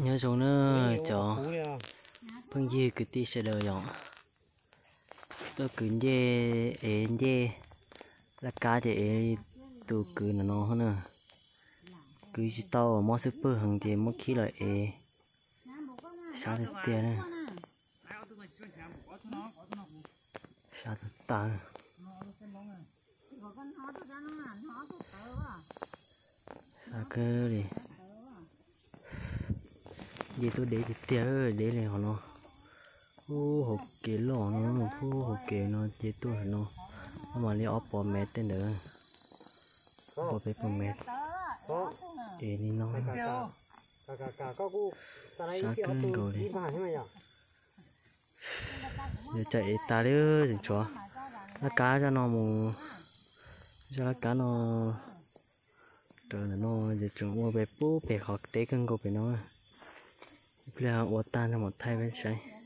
Nyob zoo na cov phooj ywg kwv tij sawv daws yom, tuaj kwv ncej, ev ncej laj kab ces ev tus kwv no no na. Kwv tsis tau, mob xub pwg heev ces muab khib los ev, sab tiag tiag na. Sab tag tag. Sab kawg li. Nce tuaj deb tiag tiag, deb li hov no. Ub, hauv kev loj no, ub, hauv kev no nce tuaj no, mam li ob pom mev tej ntawd. Ob peb pom mev. Es li no, sab kawg nkaus li. Yuav cov ev tas li, tseem tshuav laj kab zaj no mus, zaj laj kab no raws ntawm no, ces tseem ua pem pub pem qhov teb kawg nkaus pem no. Ib pliag ua tag no mam thaij peb saib.